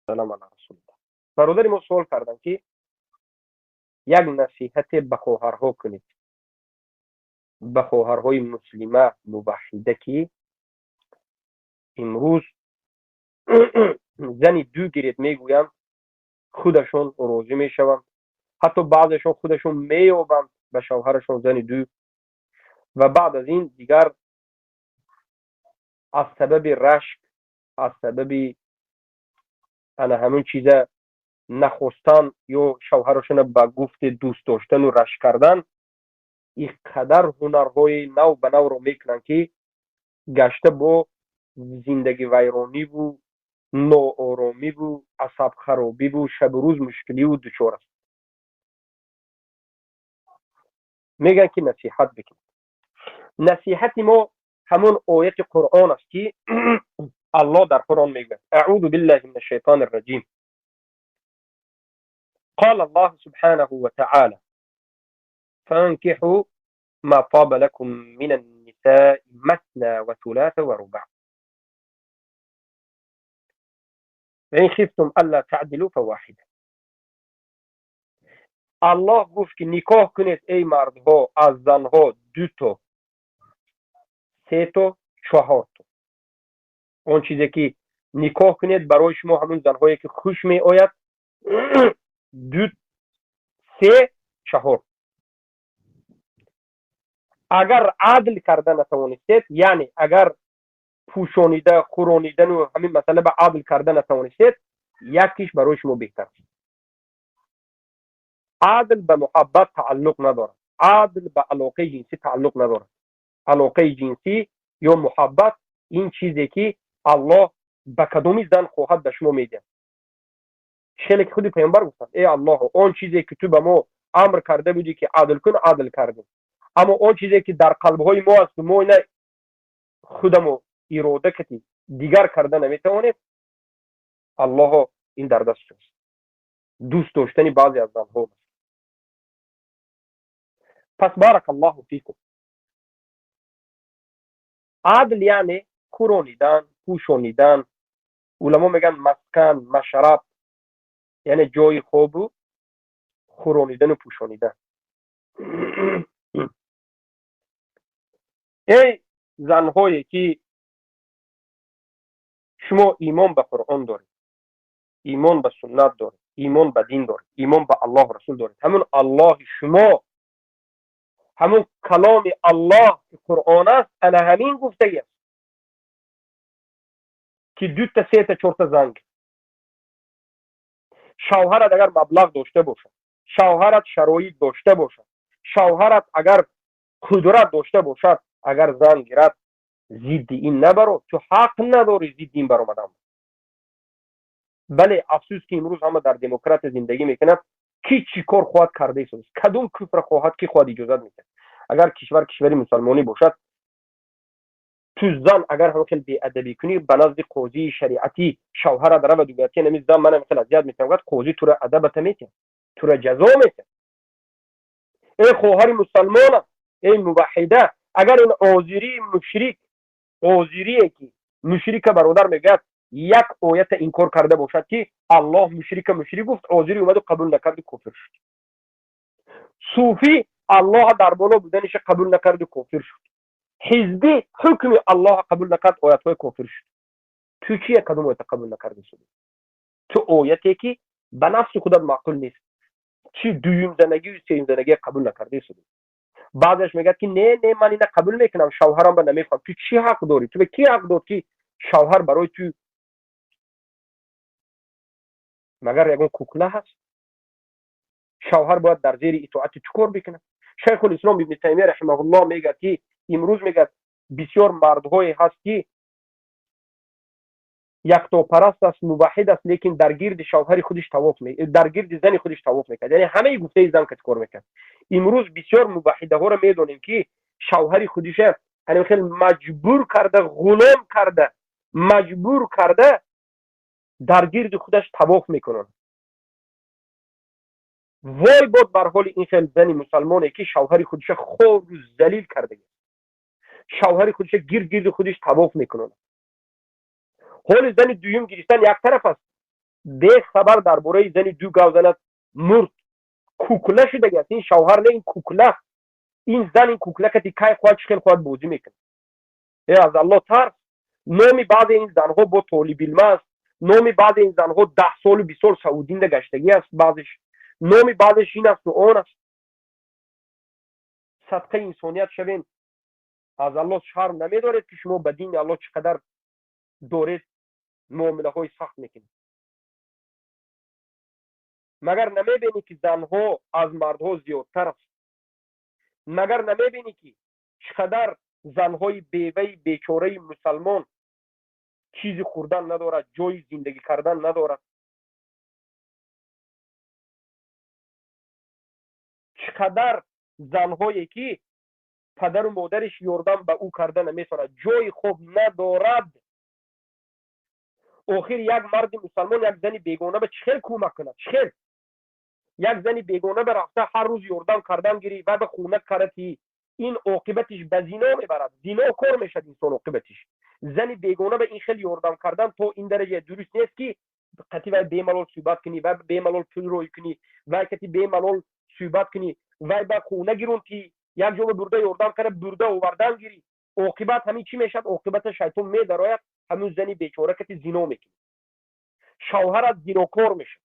Вассалам ала расулилла. Бародари мо суол карданд, ки як насиҳате ба хоҳарҳо кунед, ба хоҳарҳои муслима, муваҳҳида, ки имрӯз зани ду гиред мегӯянд, худашон розӣ мешаванд, ҳатто баъзешон худашон меёбанд ба шавҳарашон зани ду, ва баъд аз ин дигар аз сабаби рашк, аз сабаби ана ҳамун чиза нахостан ё шавҳарашона ба гуфти дӯст доштану рашк кардан, ин қадар ҳунарҳои нав ба навро мекунанд, ки гашта бо зиндагивайрониву нооромиву асабхаробиву шабу рӯз мушкиливу дучор аст. Мегӯянд, ки насиҳат бикунед. Насиҳати мо ҳамон ояти Қуръон аст, ки Аллоҳ дар Қуръон мегӯяд: аъузу биллаҳи мин ашшайтони рраҷим. قال الله سبحانه وتعالى: فانكحوا ما طاب لكم من النساء مثنى وثلاث ورباع فإن خفتم ألا تعدلوا فواحدة. Аллоҳ гуфт, ки никоҳ кунед, эй мардҳо, аз занҳо дуто, сето, чаҳорто. Он чизе ки никоҳ кунед, барои шумо ҳамун занҳое ки хуш меояд, ду, се, чаҳор. Агар адл карда натавонистед, яъне агар пӯшонида, хӯронидану ҳамин масъала ба адл карда натавонистед, якиш барои шумо беҳтар аст. Адл ба муҳаббат тааллуқ надорад, адл ба алоқаи ҷинсӣ тааллуқ надорад. Алоқаи ҷинсӣ ё муҳаббат ин чизе ки Аллоҳ ба кадоми зан хоҳад, ба шумо медиҳад. Хеле ки худи паёмбар гуфтанд: «Эй Аллоҳ, он чизе ки ту ба мо амр карда будӣ, ки адл кун, адл кардем, аммо он чизе ки дар қалбҳои мо асту мо ина худамо ирода кати дигар карда наметавонем, Аллоҳо, ин дар даст туст». Дӯст доштани баъзе аз занҳо. Пас барак Аллоҳу фикум. Адл яъне хӯронидан, пӯшонидан. Уламо мегӯянд маскан, машраб, яъне ҷои хобу хӯронидану пӯшонидан. Эй занҳое ки шумо имон ба Қуръон доред, имон ба суннат доред, имон ба дин доред, имон ба Аллоҳу расул доред, ҳамун Аллоҳи шумо, ҳамун каломи Аллоҳ, ки Қуръон аст, ана ҳамин гуфтагӣ аст, ки дута, сета, чорта занг. Шавҳарат агар маблағ дошта бошад, шавҳарат шароит дошта бошад, шавҳарат агар қудрат дошта бошад, агар зан гирад, зидди ин набаро. Ту ҳақ надорӣ зидди ин баромадан. Бале, афсӯс, ки имрӯз ҳама дар демократия зиндагӣ мекунад. Ки чӣ кор хоҳад карда истодааст, кадом куфра хоҳад, ки хоҳад, иҷозат медиҳад. Агар кишвар кишвари мусалмонӣ бошад, ту зан агар ҳама хел беадабӣ кунӣ, ба назди қозии шариатӣ шавҳарат раваду гӯяд, ки нами зан манам хел азият метавонад, қозӣ тура адабата метиҳад, тура ҷазо метиҳад. Эй хоҳари мусалмона, эй муваҳҳида, агар ин озирии мушрик, озирие ки мушрика бародар мегӯяд, як оята инкор карда бошад, ки Аллоҳ мушрика мушрик гуфт, озирӣ омаду қабул накарду кофир шуд. Суфӣ Аллоҳ дар боло буданиша қабул накарду кофир шуд. Ҳизбӣ ҳукми Аллоҳ қабул накард, оятҳои кофир шуд. Ту чия, кадом оята қабул накарди? Ту ояте ки ба нафси худат маъқул нест, чи дуюмзанагию сеюмзанагия қабул накардаи? Баъзеаш мегӯяд, ки не, не, ман ина қабул мекунам, шавҳарам ба намехоҳам. Ту чӣ ҳақ дорӣ? Ту ба ки ҳақ дод, ки шавҳар барои ту магар ягон кукла ҳаст? Шавҳар бояд дар зери итоати ту кор бикунад. Шайхулислом Ибни Таймия раҳимаҳуллоҳ мегӯяд, ки имрӯз, мегӯяд, бисёр мардҳое ҳаст, ки яктопараст аст, муваҳҳид аст, лекин дар гирди шавҳари худиш тавоф, дар гирди зани худиш тавоф мекард, яъне ҳамаи гуфтаи зан кати кор мекард. Имрӯз бисёр муваҳҳидаҳоро медонем, ки шавҳари худиша ҳамин хел маҷбур карда, ғулом карда, маҷбур карда, дар гирди худаш тавоф мекунанд. Вой бод бар ҳоли ин хел зани мусалмоне, ки шавҳари худиша хору залил карда, шавҳари худиша гирд гирди худиш тавоф мекунанд. Ҳоли зани дуюм гирифтан як тараф аст. Бехабар дар бораи зани ду гав занад, мурд. Кукла шудаги аст ин шавҳар, не, ин кукла. Ин зан, ин кукла кати кай хоҳад, чӣ хел хоҳад бозӣ мекунад. Э, аз Аллоҳ тарс. Номи баъзе ин занҳо бо толибилма аст, номи баъзе ин занҳо 10 солу 20 сол саудинда гаштагӣ аст, баъзеш номи баъзеш ин асту он аст. Садқаи инсоният шавен, аз Аллоҳ шарм намедоред, ки шумо ба дини Аллоҳ чӣ қадар доред муомилаҳои сахт мекунед? Магар намебинӣ, ки занҳо аз мардҳо зиёдтар аст? Магар намебинӣ, ки чӣ қадар занҳои беваи бечораи мусалмон чизи хӯрдан надорад, ҷои зиндагӣ кардан надорад? Чӣ қадар занҳое, ки падару модариш ёрдам ба ӯ карда наметавонад, ҷои хоб надорад. Охир як марди мусалмон як зани бегона ба чӣ хел кӯмак кунад? Чӣ хел як зани бегона ба рафта ҳар рӯз ёрдам кардан гирӣ ва ба хона карати? Ин оқибатиш ба зино мебарад, зинокор мешавад инсон оқибатиш. Зани бегона ба ин хел ёрдам кардан то ин дараҷа дуруст нест, ки қати вай бемалол суҳбат кунӣ, вай бемалол пул рӯй кунӣ, вай кати бемалол суҳбат кунӣ, вай ба хона гирун, ки як ҷо ба бурда ёрдам карда, бурда овардан гирӣ. Оқибат ҳамин чӣ мешавад? Оқибата шайтон медарояд, ҳамун зани бечора кати зино мекунӣ, шавҳарат зинокор мешавад.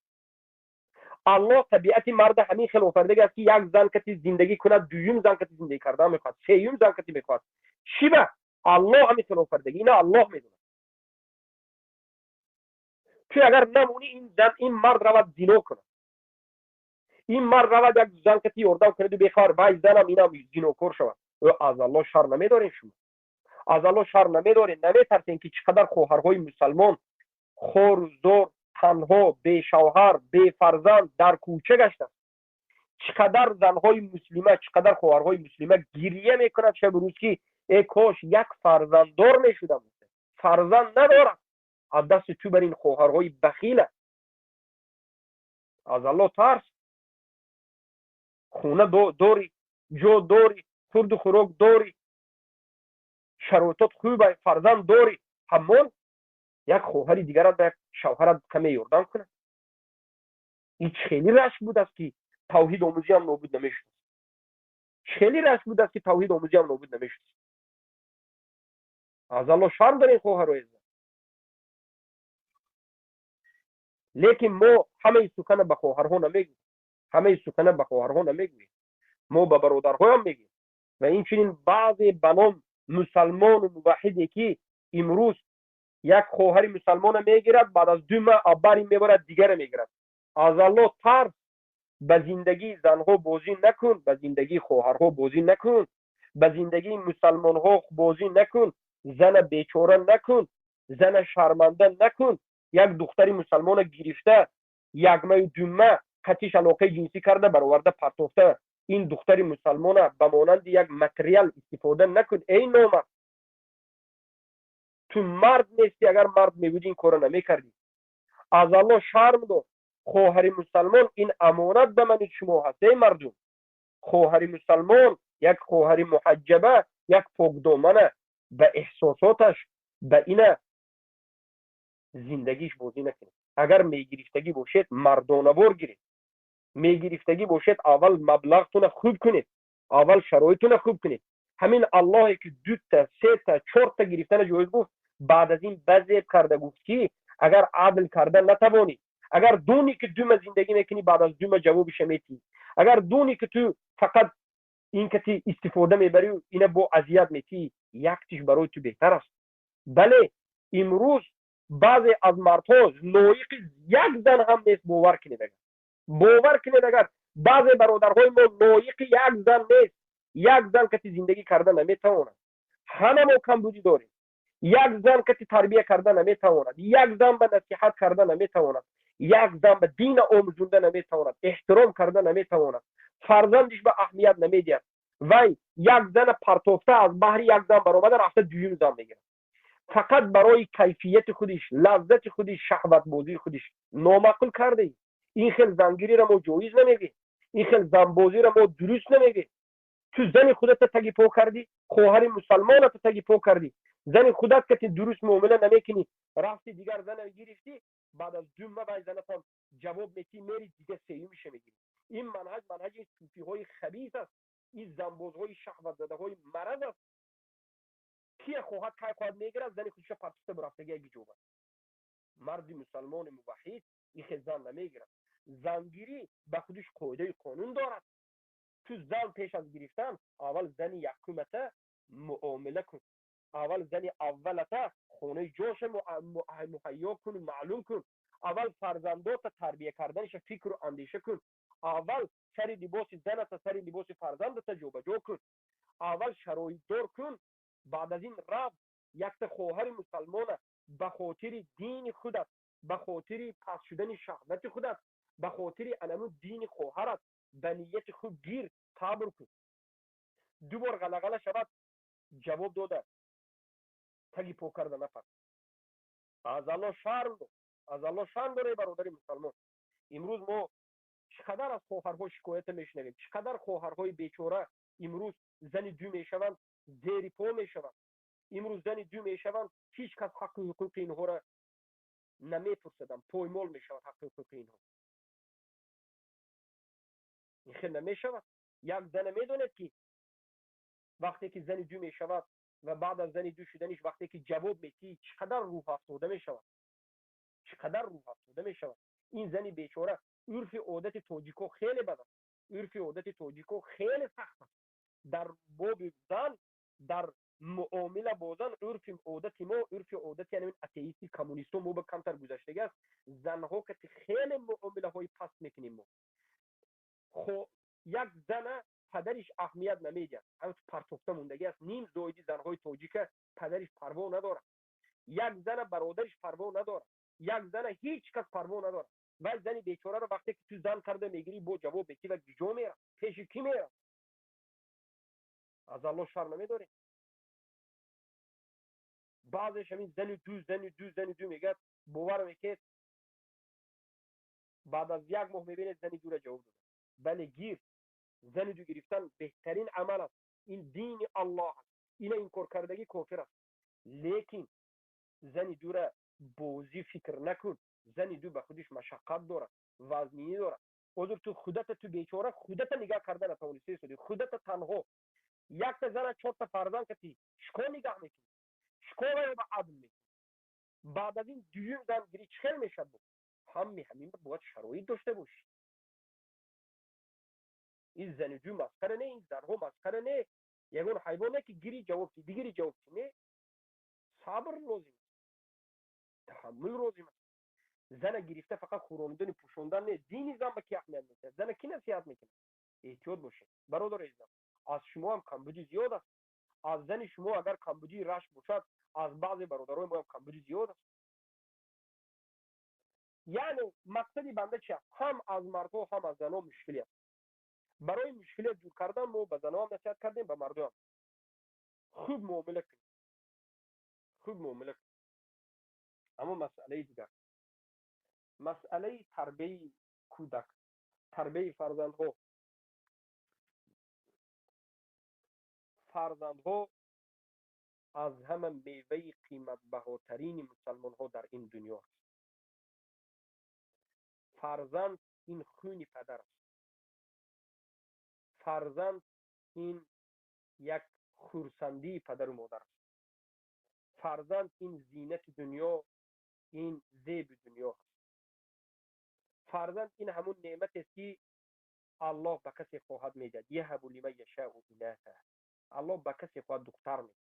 Аллоҳ табиати марда ҳамин хел офаридаги аст, ки як зан кати зиндагӣ кунад, дуюм зан кати зиндагӣ кардан мехоҳад, сеюм зан кати мехоҳад. Чӣ ба Аллоҳ ҳамин хел офаридаги? Ина Аллоҳ медонад. Ту агар намонӣ, ин зан, ин мард равад зино кунад, ин мард равад як зан кати ёрдам кунаду бехабар вай занам инам зинокор шавад. Аз Аллоҳ шарм намедорем? Шумо аз Аллоҳ шарм намедорем? Наметарсем, ки чӣ қадар хоҳарҳои мусалмон хору зор, танҳо, бешавҳар, бефарзанд дар кӯча гаштанд? Чӣ қадар занҳои муслима, чӣ қадар хоҳарҳои муслима гирья мекунад шабу рӯз, ки э кош як фарзанддор мешудам, фарзанд надорам. Аз дасти ту бар ин хоҳарҳои бахила. Аз Аллоҳ тарс. Хона дорӣ, ҷо дорӣ, хурду хӯрок дорӣ, шароитот хуба, фарзанд дорӣ, ҳамон як хоҳари дигарат ба як шавҳарат каме ёрдам кунад. Ин чӣ хеле рашк будааст, ки тавҳид омӯзиам нобуд намешуд? Чӣ хеле рашк будааст, ки тавҳид омӯзиам нобуд намешуд? Аз Аллоҳ шарм дорем, хоҳарои. Лекин мо ҳамаи сухана ба хоҳарҳо намегӯем, ҳамаи сухана ба хоҳарҳо намегӯем, мо ба бародарҳоям мегӯем. Ва инчунин баъзе ба ном мусалмону муваҳиде, ки имрӯз як хоҳари мусалмона мегирад, баъд аз 2 маҳ абари мебарад, дигаре мегирад. Аз Аллоҳ тарс. Ба зиндагии занҳо бозӣ накун, ба зиндагии хоҳарҳо бозӣ накун, ба зиндагии мусалмонҳо бозӣ накун. Зана бечора накун, зана шарманда накун. Як духтари мусалмона гирифта, якмаю дума қатиш алоқаи ҷинсӣ карда, бароварда партофта, ин духтари мусалмона ба монанди як материал истифода накун. Эй номард, ту мард нестӣ. Агар мард мебудӣ, ин корро намекардӣ. Аз Аллоҳ шарм дор. Хоҳари мусалмон ин амонат ба мани шумо ҳаст, эй мардум. Хоҳари мусалмон, як хоҳари муҳаҷҷаба, як покдомана ба эҳсосоташ, ба ина зиндагиш бозӣ накунед. Агар мегирифтагӣ бошед, мардонавор гиред. Мегирифтагӣ бошед, аввал маблағтуна хуб кунед, аввал шароитуна хуб кунед. Ҳамин Аллоҳе, ки дута, сета, чорта гирифтана ҷоиз гуфт, баъд аз ин базеб карда гуфт, ки агар адл карда натавонӣ, агар дунӣ, ки дума зиндагӣ мекунӣ, баъд аз дума ҷавобиша метиҳӣ, агар дунӣ, ки ту фақат ин кати истифода мебарӣ, ина бо азият метиҳӣ, яктиш барои ту беҳтар аст. Бале, имрӯз баъзе аз мардҳо лоиқи як зан ҳам нест. Бовар кунед, агар бовар кунед, агар баъзе бародарҳои мо лоиқи як зан нест, як зан кати зиндагӣ карда наметавонад. Ҳама мо камбудӣ дорем. Як зан кати тарбия карда наметавонад, як зан ба насиҳат карда наметавонад, як зан ба дина омӯзонда наметавонад, эҳтиром карда наметавонад, фарзандиш ба аҳамият намедиҳад. Вай як зана партофта, аз баҳри як зан баромада рафта, дуюм зан мегирад фақат барои кайфияти худиш, лаззати худиш, шаҳватбозии худиш. Номаъқул кардаӣ. Ин хел зангириро мо ҷоиз намегӯем, ин хел занбозиро мо дуруст намегӯем. Ту зани худата таги по кардӣ, хоҳари мусалмоната таги по кардӣ, зани худат кати дуруст муомила намекунӣ, рафти дигар зана гирифтӣ. Баъд аз 2 ма вай занатам ҷавоб метӣ, мери, дига сеюмиша мегирӣ. Ин манҳаҷ манҳаҷи суфиҳои хабис аст, ин занбозҳои шаҳватзадаҳои мараз аст. Кия хоҳад, кай хоҳад мегирад, зани худша партофта бурафтаги яки ҷоба. Марди мусалмони муваҳид ихе зан намегирад. Зангирӣ ба худиш қоидаи қонун дорад. Ту зан пеш аз гирифтан аввал зани якумата муомила кун, аввал зани аввалата хонаи ҷоша муҳайё кун, маълум кун, аввал фарзандота тарбия карданиша фикру андеша кун, аввал сари либоси заната, сари либоси фарзандата ҷобаҷо кун, аввал шароитдор кун. Баъд аз ин рав, якта хоҳари мусалмона ба хотири дини худат, ба хотири паст шудани шаҳвати худат, ба хотири анаму дини хоҳарат ба нияти хуб гир, сабр кун. Ду бор ғалағала шавад, ҷавоб дода, таги по карда нафар. Аз Алло шарм дор, аз Алло шарм дор, эй бародари мусалмон. Имрӯз мо чӣ қадар аз хоҳарҳо шикоята мешунавем, чӣ қадар хоҳарҳои бечора имрӯз зани ду мешаванд, зери по мешаванд. Имрӯз зани ду мешаванд, ҳеҷ кас ҳаққу ҳуқуқи инҳоро намепурсадам, поймол мешавад ҳаққи ҳуқуқи инҳо. Ин хел намешавад. Як зана медонед, ки вақте ки зани ду мешавад ва баъд аз зани ду шуданиш, вақте ки ҷавоб метиҳӣ, чӣ қадар рӯҳафтода мешавад, чӣ қадар рӯҳафтода мешавад ин зани бечора. Урфи одати тоҷико хеле бад аст, урфи одати тоҷико хеле сахт аст дар боби зан, дар муомила бо зан. Урфи одати мо, урфи одати яъне атеисти коммунисто мо ба камтар гузаштагӣ аст. Занҳо кати хеле муомилаҳои паст мекунем мо. Хо як зана падариш аҳамият намедиҳад, ҳамин партофта мондагӣ аст. Ним зоиди занҳои тоҷика падариш парво надорад, як зана бародариш парво надорад, як зана ҳеҷ кас парво надорад. Вай зани бечораро вақте ки ту зан карда мегирӣ, бо ҷавоб метӣ ва ҷо мерад, пеши кӣ мерад? Аз Аллоҳ шарм намедорем? Баъзеш ҳамин зани ду, зани ду, зани ду мегӯяд, бовар мекунед, баъд аз як моҳ мебинед, зани дура ҷавоб додад. Бале, гир, зани ду гирифтан беҳтарин амал аст, ин дини Аллоҳ аст, ина инкоркардагӣ кофир аст. Лекин зани дура бозӣ фикр накун. Зани ду ба худиш машаққат дорад, вазнинӣ дорад. Ҳозир ту худата, ту бечора худата нигаҳ карда натавонистаи суди худата танҳо. Якта зана, чорта фарзанд кати чикор нигаҳ мекунӣ, чикор ба адл мекунӣ? Баъд аз ин дуюм зан гирӣ, чӣ хел мешавад? Бо ҳами ҳамин бояд шароит дошта бошӣ. Ин зани ду масхара не, ин занҳо масхара не, ягон ҳайвон не, ки гири, ҷавоб ти, бигири, ҷавоб ти. Не, сабр лозим аст, таҳаммул лозим аст. Зана гирифта фақат хӯронидани, пӯшондан не. Дини зан ба ки аҳамият медиҳад, зана кӣ насиҳат мекунад? Эҳтиёт бошед, бародари азизам. Аз шумо ҳам камбудӣ зиёд аст. Аз зани шумо агар камбудии рашк бошад, аз баъзе бародарои моам камбудӣ зиёд аст. Яъне мақсади банда чи аст? Ҳам аз мардҳо, ҳам аз занҳо мушкилӣ аст. Барои мушкилият дур кардан мо ба занҳоам насиҳат кардем, ба мардоам. Хуб муомила кунед, хуб муомила кунед. Аммо масъалаи дигар, масъалаи тарбияи кӯдак, тарбияи фарзандҳо. Фарзандҳо аз ҳама меваи қиматбаҳотарини мусалмонҳо дар ин дунё аст. Фарзанд ин хуни падар аст, фарзанд ин як хурсандии падару модар аст, фарзанд ин зинати дунё, ин зеби дунё аст. Фарзанд ин ҳамун неъматест, ки Аллоҳ ба касе хоҳад медиҳад. Яҳабу лиман яшау ината, Аллоҳ ба касе хоҳад духтар медиҳад,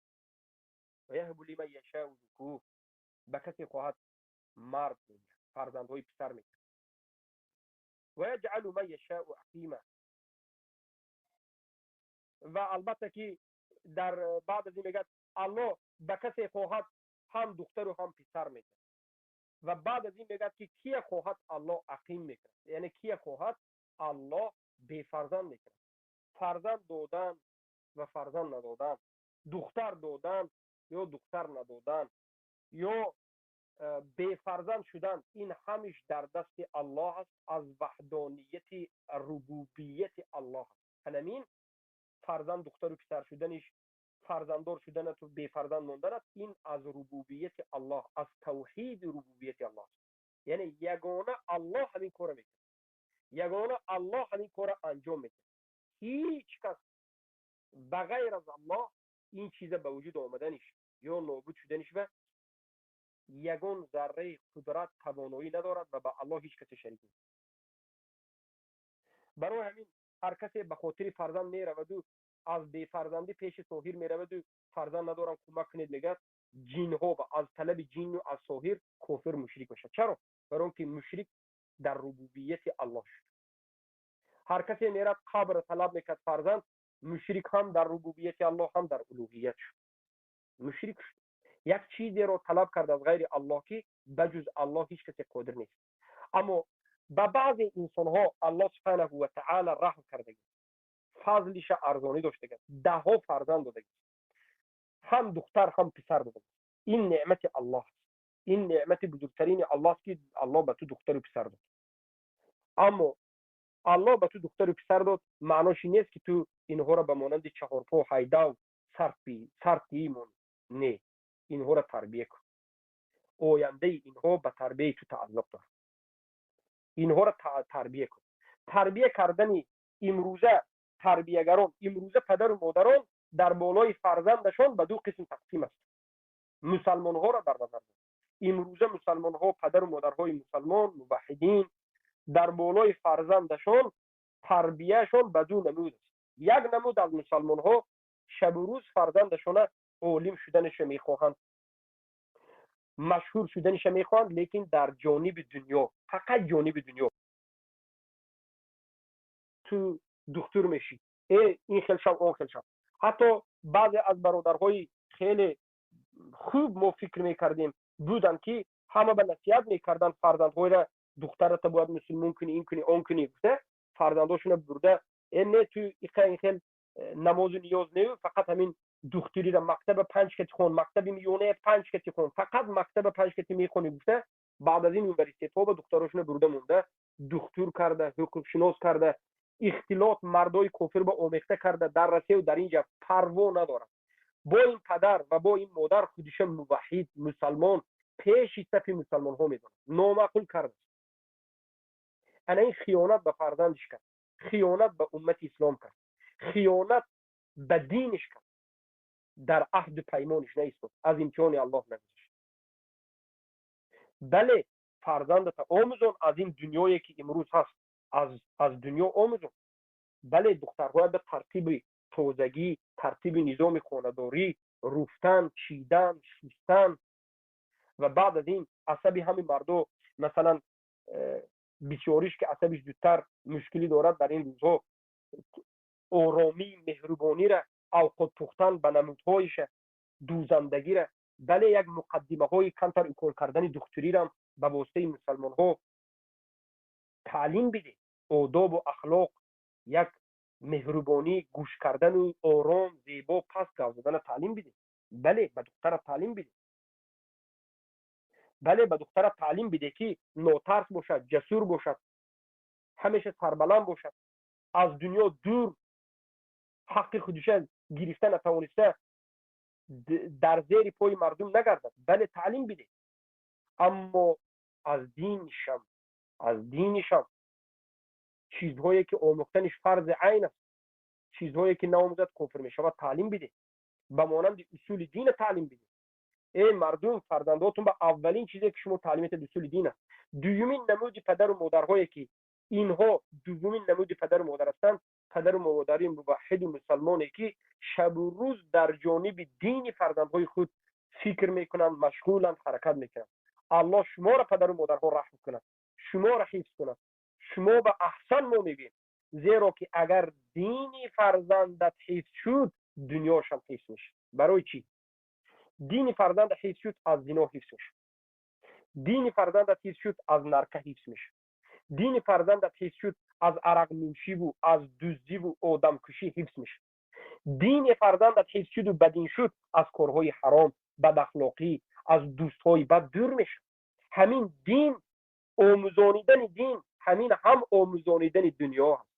ва яҳабу лиман яшау зукур, ба касе хоҳад мард медиҳад, фарзандҳои писар медиҳад, ва яҷъалу ман яшау ақима. Ва албатта ки дар баъд аз ин мегӯяд, Аллоҳ ба касе хоҳад ҳам духтару ҳам писар медиҳад. Ва баъд аз ин мегӯяд, ки кия хоҳад, Аллоҳ ақим мекунад, яъне кия хоҳад, Аллоҳ бефарзанд мекунад. Фарзанд додан ва фарзанд надодан, духтар додан ё духтар надодан, ё бефарзанд шудан, ин ҳамиш дар дасти Аллоҳ аст, аз ваҳдонияти рубубияти Аллоҳ аст. Ҳанамин фарзанд, духтару писар шуданиш, фарзанддор шуданату бефарзанд монданат, ин аз рубубияти Аллоҳ, аз тавҳиди рубубияти Аллоҳ аст. Яъне ягона Аллоҳ ҳамин корро мекунад, ягона Аллоҳ ҳамин корро анҷом медиҳад. Ҳеҷ кас ба ғайр аз Аллоҳ ин чиза ба вуҷуд омаданиш ё нобуд шуданиш ва ягон зарраи қудрат, тавоноӣ надорад ва ба Аллоҳ ҳеҷ касе шарик нест. Барои ҳамин ҳар касе ба хотири фарзанд мераваду аз бефарзандӣ пеши соҳир мераваду «Фарзанд надорам, кӯмак кунед» мегӯяд, ҷинҳо аз талаби ҷинну аз соҳир кофир, мушрик мешавад. Чаро? Барои он ки мушрик дар рубубияти Аллоҳ шуд. Ҳар касе мерад, қабр талаб мекард фарзанд, мушрик ҳам дар рубубияти Аллоҳ, ҳам дар улуҳият шуд, мушрик шуд. Як чизеро талаб кард аз ғайри Аллоҳ, ки ба ҷуз Аллоҳ ҳеҷ касе қодир нест. Аммо ба баъзе инсонҳо Аллоҳ субҳанаҳу ва таъала раҳм кардагӣ, фазлиша арзонӣ доштага, даҳҳо фарзанд додагӣ, ҳам духтар, ҳам писар додагӣ. Ин неъмати Аллоҳ аст, ин неъмати бузургтарини Аллоҳ аст, ки Аллоҳ ба ту духтару писар дод. Аммо Аллоҳ ба ту духтару писар дод, маънош ин нест, ки ту инҳоро ба монанди чаҳорпо ҳайдав сарф мон. Не, инҳоро тарбия кун. Ояндаи инҳо ба тарбияи ту тааллуқ дорад. Инҳоро тарбия кун. Тарбия кардани имрӯза тарбиягарон, имрӯза падару модарон дар болои фарзандашон ба ду қисм тақсим аст. Мусалмонҳоро дар назар дор. Имрӯза мусалмонҳо, падару модарҳои мусалмон, муваҳҳидин дар болои фарзандашон тарбияшон ба ду намуд аст. Як намуд аз мусалмонҳо шабу рӯз фарзандашона олим шуданаша мехоҳанд, машҳур шуданаша мехоҳанд, лекин дар ҷониби дунё, фақат ҷониби дунё. «Ту духтур мешӣ, ин хел шав, он хел шав». Ҳатто баъзе аз бародарҳои хеле хуб, мо фикр мекардем, буданд, ки ҳама ба насиҳат мекарданд фарзандҳоира: «Духтарата бояд мусулмон кунӣ, ин кунӣ, он кунӣ» гуфта, фарзандҳошона бурда: «Э, не, ту иқа ин хел намозу ниёз нею, фақат ҳамин духтурира мактаба панҷ кати хон, мактаби миёная панҷ кати хон, фақат мактаба панҷ кати мехонӣ» гуфта, баъд аз ин университетҳо ба духтарошона бурда монда, духтур карда, ҳуқуқшинос карда, ихтилот мардои кофир ба омехта карда, дар Россияу дар ин ҷа парво надорад. Бо ин падар ва бо ин модар худиша муваҳҳид, мусалмон, пеши сафи мусалмонҳо медонад. Номаъқул кардааст. Ана ин хиёнат ба фарзандиш кард, хиёнат ба уммати ислом кард, хиёнат ба диниш кард, дар аҳду паймониш наистод, аз имтиҳони Аллоҳ нагузашт. Бале, фарзандата омӯзон аз ин дунёе, ки имрӯз ҳаст, аз дунё омӯзон. Бале, духтарҳоя ба тартиби тозагӣ, тартиби низоми хонадорӣ, руфтан, чидан, шустан ва баъд аз ин асаби ҳамин мардо, масалан, бисёриш, ки асабиш зудтар мушкилӣ дорад дар ин рӯзҳо, оромӣ, меҳрубонира, авқот пухтан ба намудҳоиша, дӯзандагира, бале, як муқаддимаҳои камтар укол кардани духтурирам ба воситаи мусалмонҳо таълим бидеҳ. Одобу ахлоқ, як меҳрубонӣ, гӯш кардану ором, зебо, паст гап задана таълим бидеҳ. Бале, ба духтара таълим бидеҳ. Бале, ба духтара таълим бидеҳ, ки нотарс бошад, ҷасур бошад, ҳамеша сарбаланд бошад, аз дунё дур, ҳаққи худиша гирифта натавониста дар зери пои мардум нагардад. Бале, таълим бидеҳ, аммо аз динишам чизҳое, ки омӯхтаниш фарзи айн аст, чизҳое, ки наомӯзад, кофир мешавад, таълим бидеҳ, ба монанди усули дина таълим бидеҳ. Эй мардум, фарзандотон ба аввалин чизе, ки шумо таълим метиҳед, усули дин аст. Дуюмин намуди падару модарҳое, ки инҳо дуввумин намуди падару модар ҳастанд, падару модари муваҳҳиду мусалмоне, ки шабу рӯз дар ҷониби дини фарзандҳои худ фикр мекунанд, машғуланд, ҳаракат мекунанд. Аллоҳ шуморо, падару модарҳо, раҳм кунад, шуморо ҳифз кунад. Шумо ба аҳсан мо мегӯем, зеро ки агар дини фарзандат ҳифз шуд, дунёшам ҳифз мешавад. Барои чӣ? Дини фарзанда ҳифз шуд, аз зино ҳифз мешавад. Дини фарзандат ҳифз шуд, аз нарка ҳифз мешавад. Дини фарзандат ҳифз шуд, аз арақнӯшиву аз дуздиву одамкушӣ ҳифз мешавад. Дини фарзандат ҳифз шуду бадин шуд, аз корҳои ҳаром, бадахлоқӣ, аз дӯстҳои бад дур мешавад. Ҳамин дин, омӯзонидани дин, ҳамин ҳам омӯзонидани дунё аст,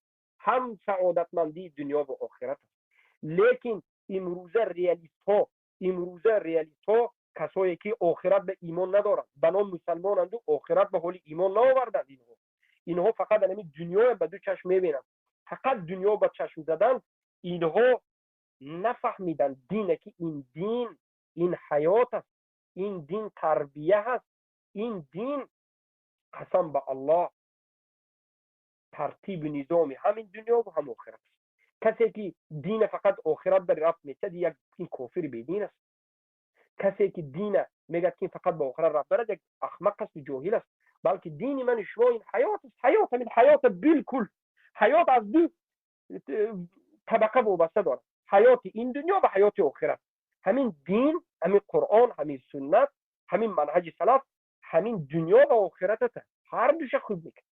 ҳам саодатмандии дунё ва охират аст. Лекин имрӯза реалистҳо Касое ки охират ба имон надоранд, ба ном мусалмонанду охират ба ҳоли имон наоварданд. Инҳо фақат анами дунёя ба ду чашм мебинанд, фақат дунё ба чашм заданд. Инҳо нафаҳмиданд дине, ки ин дин ин ҳаёт аст, ин дин тарбия аст, ин дин, қасам ба Аллоҳ, тартиби низоми ҳамин дунё ва ҳам охират аст. Касе ки дина фақат охират ба рафт метиҳад, як ин кофири бедин аст. Касе ки дина мегӯяд, ки фақат ба охират рафт дорад, як ахмақ асту ҷоҳил аст. Балки дини мани шумо ин ҳаёт аст, ҳаёт. Ҳамин ҳаёта билкул, ҳаёт аз ду табақа вобаста дорад: ҳаёти ин дунё ва ҳаёти охират. Ҳамин дин, ҳамин Қуръон, ҳамин суннат, ҳамин манҳаҷи салаф ҳамин дунё ва охиратата ҳар душа хуб мекунад.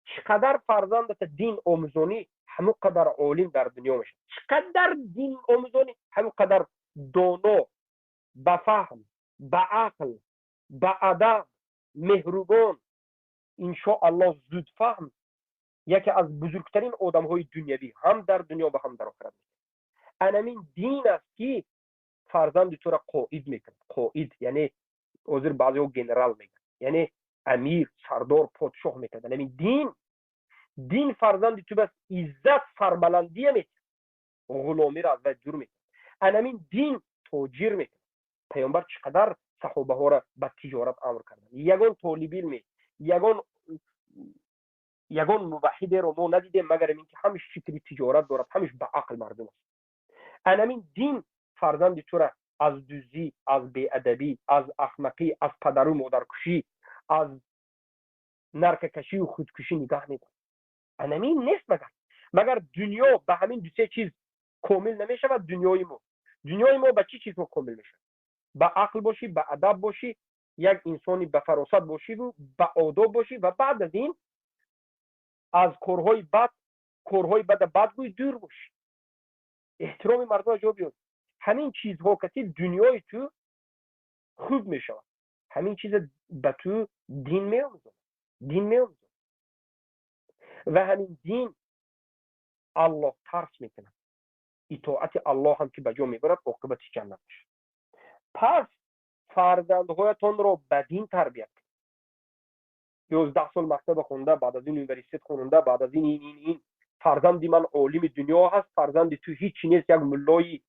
Чӣ қадар фарзандата дин омӯзонӣ, ҳамон қадар олим дар дунё мешавад. Чӣ қадар дин омӯзонӣ, ҳамон қадар доно, ба фаҳм, ба ақл, ба адаб, меҳрубон, иншоаллоҳ, зудфаҳм, яке аз бузургтарин одамҳои дунявӣ ҳам дар дунё ва ҳам дар охират. Анамин дин аст, ки фарзанди тура қоид мекунад. Қоид яъне ҳозир баъзеҳо генерал мегӯянд, яъне амир, сардор, подшоҳ мекунад. Анамин дин фарзанди ту бас иззат, сарбаландия метиҳад, ғуломиро аз вай дур мекунад. Анамин дин тоҷир мекунад. Паёмбар чӣ қадар саҳобаҳоро ба тиҷорат амр карданд! Ягон толибилме, ягон муваҳҳидеро мо надидем, магар ин ки ҳамиш фикри тиҷорат дорад, ҳамиш ба ақл мардум аст. Анамин дин фарзанди тура аз дуздӣ, аз беадабӣ, аз ахмақӣ, аз падару модаркушӣ, аз наркокашию худкушӣ нигаҳ медорад. Анамин нест магар дунё ба ҳамин дусе чиз комил намешавад. Дунёи мо ба чӣ чизҳо комил мешавад? Ба ақл бошӣ, ба адаб бошӣ, як инсони ба фаросат бошиву ба одоб бошӣ ва баъд аз ин аз корҳои бад, корҳои бада бадгӯй дур бошӣ, эҳтироми мардумро ҷо биёрӣ. Ҳамин чизҳо каси дунёи ту хуб мешавад. Ҳамин чиза ба ту дин меомӯзонад, дин меомӯзонад. Ва ҳамин дин Аллоҳ тарс мекунад, итоати Аллоҳ ҳам ки ба ҷо мебарад, оқибати ҷаннат мешавад. Пас фарзандҳоятонро ба дин тарбият кунед. 11 сол мактаба хонда, баъд аз ин университет хонда, баъд аз ин ин фарзанди ман олими дунё ҳаст, фарзанди ту ҳичи нест, як муллои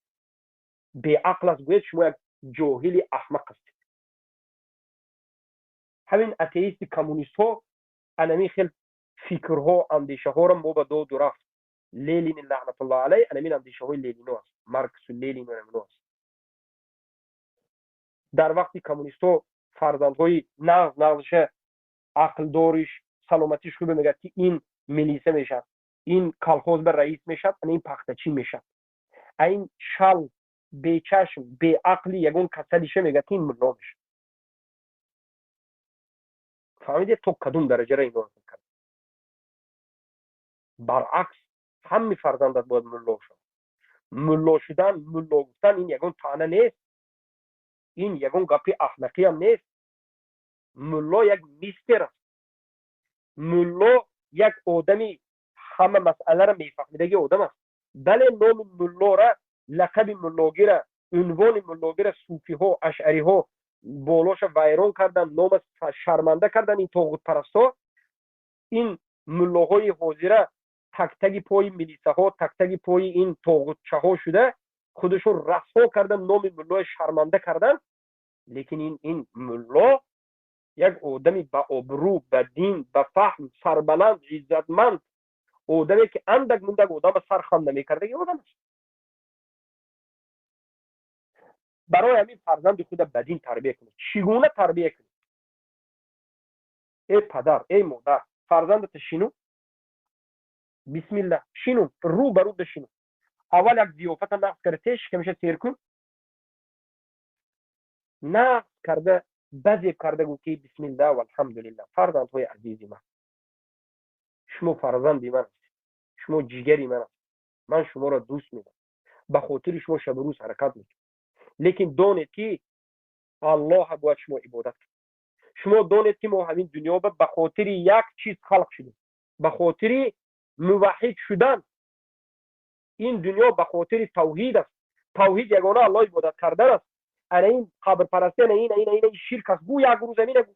беақл аст, гӯед, шумо як ҷоҳили аҳмақ ҳастед. Ҳамин атеисти коммунистҳо анамин хел фикрҳо, андешаҳоро мо ба доду рафт. Ленин лаънатуллоҳ алайҳ, анамин андешаҳои Ленино аст, Марксу Ленину анамино аст. Дар вақти коммунистҳо фарзандҳои нағз нағзша, ақлдориш, саломатиш хубе, мегӯяд, ки ин милиса мешавад, ин колхоз ба раис мешавад, ана ин пахтачӣ мешавад. А ин шал, бечашм, беақли, ягон касалиша, мегӯяд, ки ин мулло мешавад. Фаҳмидед, то кадом дараҷара инро кард? Баръакс, ҳами фарзандат бояд мулло шавад. Мулло шудан, мулло гуфтан ин ягон таъна нест, ин ягон гапи аҳмақиам нест. Мулло як мистер аст. Мулло як одами ҳама масъаларо мефаҳмидаги одам аст. Бале, номи муллора, лақаби муллогира, унвони муллогира суфиҳо, ашъариҳо болоша вайрон кардан, нома шарманда кардан. Ин тоғутпарастҳо, ин муллоҳои ҳозира тактаги пои милисаҳо, тактаги пои ин тоғутчаҳо шуда, худашон расво кардан, номи муллои шарманда кардан. Лекин ин мулло як одами ба обрӯ, ба дин, ба фаҳм, сарбаланд, иззатманд одаме, ки андак мундак одама сар хам намекардаги одам аст. Барои ҳамин фарзанди худа ба дин тарбия кунед. Чӣ гуна тарбия кунед? Эй падар, эй модар, фарзандата шину, бисмилла, шину, рӯ ба рӯ дашину. Аввал як зиёфата нағз карда, теш шикамиша сер кун, нағз карда, базеб карда гӯ, ки бисмилла валҳамдулилла, фарзандҳои азизи ман, шумо фарзанди ман ҳастед, шумо ҷигари ман ҳастед, ман шуморо дӯст медорам, ба хотири шумо шабу рӯз ҳаракат мекунам. Лекин донед, ки Аллоҳа бояд шумо ибодат кунед. Шумо донед, ки мо ҳамин дунё ба хотири як чиз халқ шудем, ба хотири муваҳҳид шудан. Ин дунё ба хотири тавҳид аст. Тавҳид ягона Аллоҳ ибодат кардан аст. Ана ин қабрпарастӣ, ана ин, ина, ина ширк аст. Гӯ, як рӯз амина гӯ.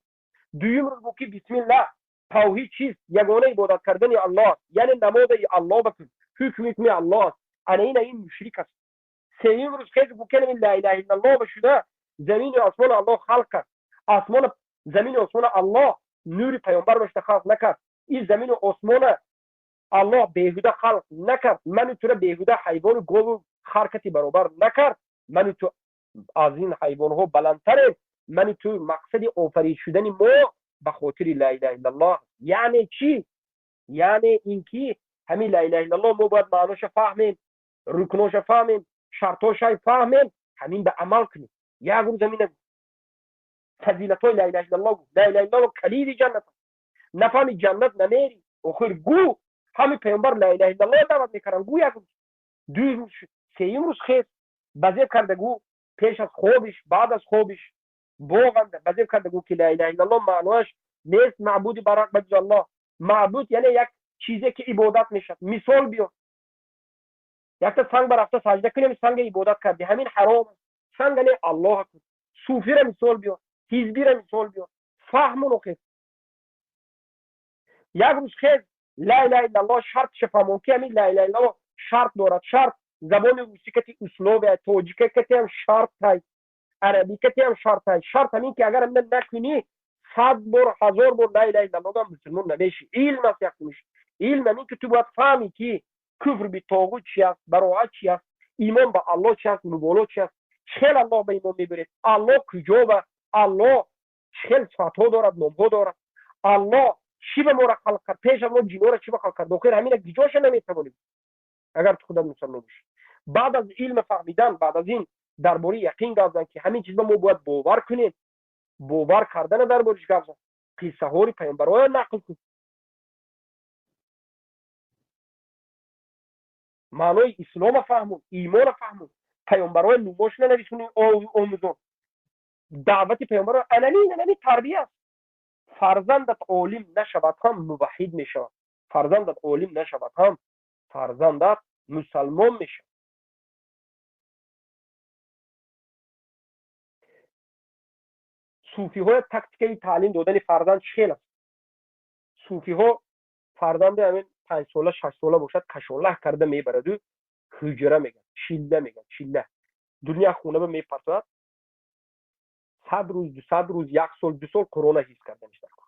Дуюм рӯз гӯ, ки бисмиллаҳ, тавҳид чист? Ягона ибодат кардани Аллоҳ аст, яъне намози Аллоҳ бикун, ҳукми ҳукми Аллоҳ аст, ана ина ин мушрик аст. Сеюм рӯз хез, гӯ, ки ла илаҳа иллаллоҳ шуда, замину осмону Аллоҳ халқ кард, осмону замину осмону Аллоҳ нури паёмбар бошда халқ накард, ин замину осмона Аллоҳ беҳуда халқ накард, ману тура беҳуда ҳайвону гову харкати баробар накард, ману ту аз ин ҳайвонҳо баландтарем, ману ту мақсади офарид шудани мо ба хотири ла илаҳа иллаллоҳ. Яъне чӣ? Яъне ин ки ҳамин ла илаҳа иллаллоҳ мо бояд маъноша фаҳмем, рукноша фаҳмем, шартоша фаҳмем, ҳамин ба амал кунем. Як рӯз ҳамина фазилатҳои ла илаҳа иллаллоҳ. Ла илаҳа иллаллоҳ калиди ҷаннат аст, нафаҳми, ҷаннат намери. Охир гӯ, ҳамин паёмбар ла илаҳа иллаллоҳ даъват мекарданд. Гӯ, як рӯз, ду рӯз шуд. Сеюм рӯз хез, базеб карда гӯ, пеш аз хобиш, баъд аз хобиш, боғанда базеб карда гӯ, ки ла илаҳа иллаллоҳ маънояш нест маъбуди барҳақ ба ҷуз Аллоҳ. Маъбуд яъне як чизе ки ибодат мешавад. Мисол биё, якта санг ба рафта саҷда кунем, санга ибодат кардӣ, ҳамин ҳаром аст. Санга не, Аллоҳ кун. Суфира мисол биё, ҳизбира мисол биё, фаҳмун. Охир як рӯз хез, ла илаҳа иллаллоҳ шартша фаҳмон, ки ҳамин ла илаҳа иллаллоҳ шарт дорад. Шарт забони русӣ кати условия, тоҷика катиам шартай, арабӣ катиам шартай. Шарт ҳамин ки агар ҳамина накунӣ, 100 бор, 1000 бор ла илаҳа иллаллоҳ, мусулмон намешӣ. Илм аст. Якумиш илм ҳамин ки ту бояд фаҳмӣ, ки куфр битоғут чи аст, бароат чи аст, имон ба Аллоҳ чи аст, муболот чи аст, чӣ хел Аллоҳ ба имон мебаред, Аллоҳ куҷо ба, Аллоҳ чӣ хел сифатҳо дорад, номҳо дорад, Аллоҳ чӣ ба моро халқ кард, пеш аз мо ҷиноро чӣ ба халқ кард. Охир ҳамина гиҷоша наметавонем, агар ту худат мусалмон бошӣ. Баъд аз илм фаҳмидан, баъд аз ин дар бораи яқин гап зан, ки ҳамин чизба мо бояд бовар кунем. Бовар кардана дар бориш гап зан, қиссаҳои паёмбарҳоя нақл кун, маънои ислома фаҳмун, имона фаҳмун, паёмбарҳои нумошона нависуни, омӯзон, даъвати паёмбарҳо. Анами тарбия аст. Фарзандат олим нашавад ҳам, муваҳҳид мешавад. Фарзандат олим нашавад ҳам, фарзандат мусалмон мешавад. Суфиҳоя тактикаи таълим додани фарзанд чӣ хел аст? Суфиҳо фарзанди ҳамин 5сола, 6сола бошад, кашолаҳ карда мебараду ҳуҷра мегӯяд, чилла мегӯяд, чилла дунё хонаба мепартояд. 100 рӯз, 200 рӯз, як сол, 2 сол Қурона ҳифз карданиш дар кор.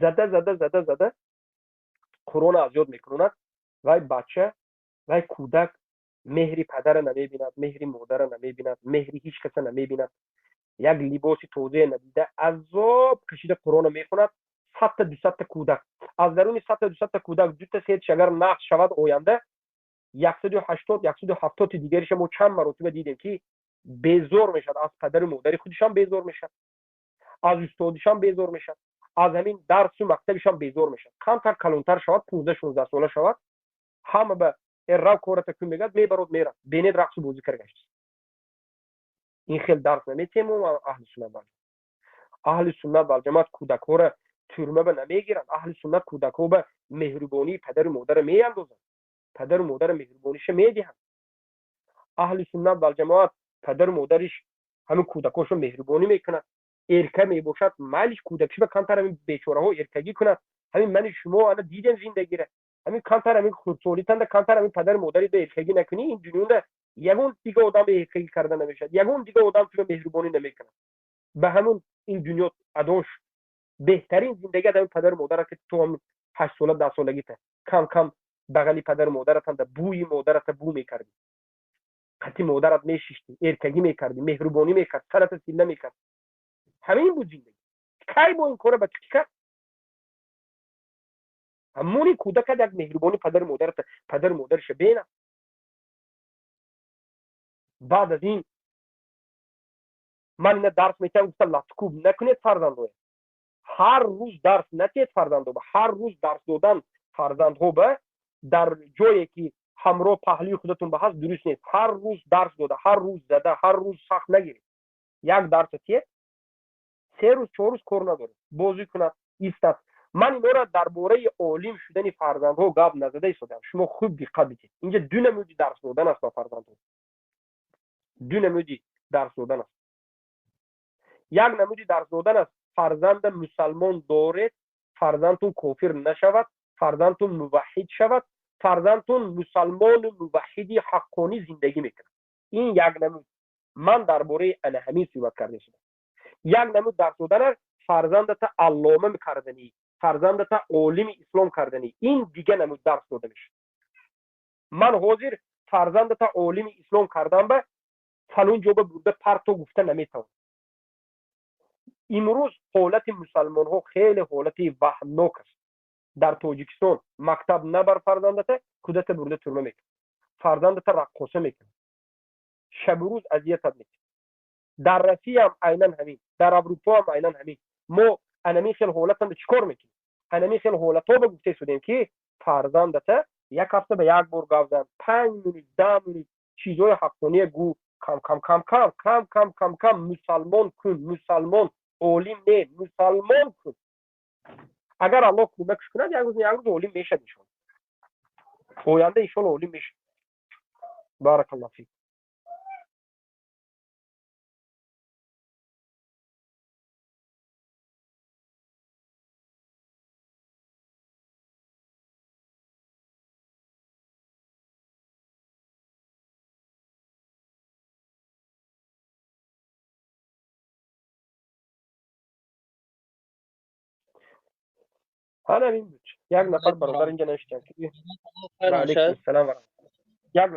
Зада, зада, зада, зада Қурона аз ёд мекунад. Вай бача, вай кӯдак меҳри падара намебинад, меҳри модара намебинад, меҳри ҳеҷ каса намебинад, як либоси тозае надида, азоб кашида Қурона мехонад. 100-та, 200-та кӯдак, аз даруни 100-та, 200-та кӯдак дута, сеташ агар нақш шавад, оянда 180, 170-и дигариша мо чанд маротиба дидем, ки безор мешавад, аз падару модари худишам безор мешавад, аз устодишам безор мешавад, аз ҳамин дарсу мактабишам безор мешавад. Камтар калонтар шавад, 15, 16 сола шавад, ҳама ба рав, кората кун мегӯяд, мебарод, мерад, бенед, рақсу бозӣ карда гашт. Ин хел дарс наметиҳем мо. Аҳли суннат вал аҳли суннат валҷамоат кӯдакҳоро тюрьма ба намегиранд. Аҳли суннат кӯдакҳо ба меҳрубонии падару модара меандозанд, падару модара меҳрубониша медиҳанд. Аҳли суннат валҷамоат падару модариш ҳамин кӯдакҳошо меҳрубонӣ мекунад. Эрка мебошад, майлиш, кӯдакишба камтар ҳамин бечораҳо эркагӣ кунад. Ҳамин мани шумо ана дидем зиндагира, ҳамин камтар ҳамин хурдсолитанда камтар ҳамин падару модари ба эркагӣ накунӣ, ин дунёда ягон дига одам ба эркагӣ карда намешавад, ягон дига одам туро меҳрубонӣ намекунад. Ба ҳамун ин дунё адош беҳтарин зиндагӣ ҳамин падару модара, ки ту ҳам 8 сола, 10 солагита кам кам бағали падару модаратанда бӯи модарата бӯ мекардӣ, қати модарат мешиштӣ, эркагӣ мекардӣ, меҳрубонӣ мекард, сарата силла мекард. Ҳамин буд зиндагӣ. Кай бо ин кора ба чӣ кард? Ҳамони кӯдакат як меҳрубонӣ падару модарата, падару модариша бена. Баъд аз ин ман ина дарс метиҳам гуфта, латукӯб накунед фарзандҳоя. Ҳар рӯз дарс натиҳед фарзандҳо ба. Ҳар рӯз дарс додан фарзандҳо ба дар ҷое ки ҳамроҳ паҳлӯи худатон ба ҳаст, дуруст нест. Ҳар рӯз дарс дода, ҳар рӯз зада, ҳар рӯз сахт нагиред. Як дарса тиҳед, 3 рӯз, 4 рӯз кор надоред, бозӣ кунад, истад. Ман инора дар бораи олим шудани фарзандҳо гап назада истодам. Шумо хуб диққат бидиҳед, инҷа ду намуди дарс додан аст ба фарзандҳо, ду намуди дарс додан аст. Як намуди дарс додан аст: фарзанда мусалмон доред, фарзандтун кофир нашавад, фарзандтун муваҳҳид шавад, фарзандтун мусалмону муваҳҳиди ҳаққонӣ зиндагӣ мекунад. Ин як намуд. Ман дар бораи ана ҳамин суҳбат карда истодам. Як намуд дарс додан аст: фарзандата аллома карданӣ, фарзандата олими ислом карданӣ. Ин дига намуд дарс дода мешавад. Ман ҳозир фарзандата олими ислом кардан ба фалон ҷоба бурда парто гуфта наметавонам. Имрӯз ҳолати мусалмонҳо хеле ҳолати ваҳмнок аст. Дар Тоҷикистон мактаб набар фарзандата, кӯдата бурда турма мекунад, фарзандата раққоса мекунад, шабу рӯз азиятат мекунад. Дар Россияам айнан ҳамин, дар Аврупоам айнан ҳамин. Мо анамин хел ҳолатанда чӣ кор мекунем? Анамин хел ҳолатҳо ба гуфта истодем, ки фарзандата як ҳафта ба як бор гап зан, 5 минут, 10 минут, чизҳои ҳаққония гӯ, кам кам кам кам кам кам кам кам мусалмон кун. Мусалмон, олим не, мусалмон кун. Агар Аллоҳ кӯмакш кунад, як рӯз, як рӯз олим мешад, иншоалло. Оянда, иншоалло, олим мешад. Баракаллоҳ фик. Ҳамин буд. Як нафар бародар инҷа навиштанд, ки алайкум ассалом, як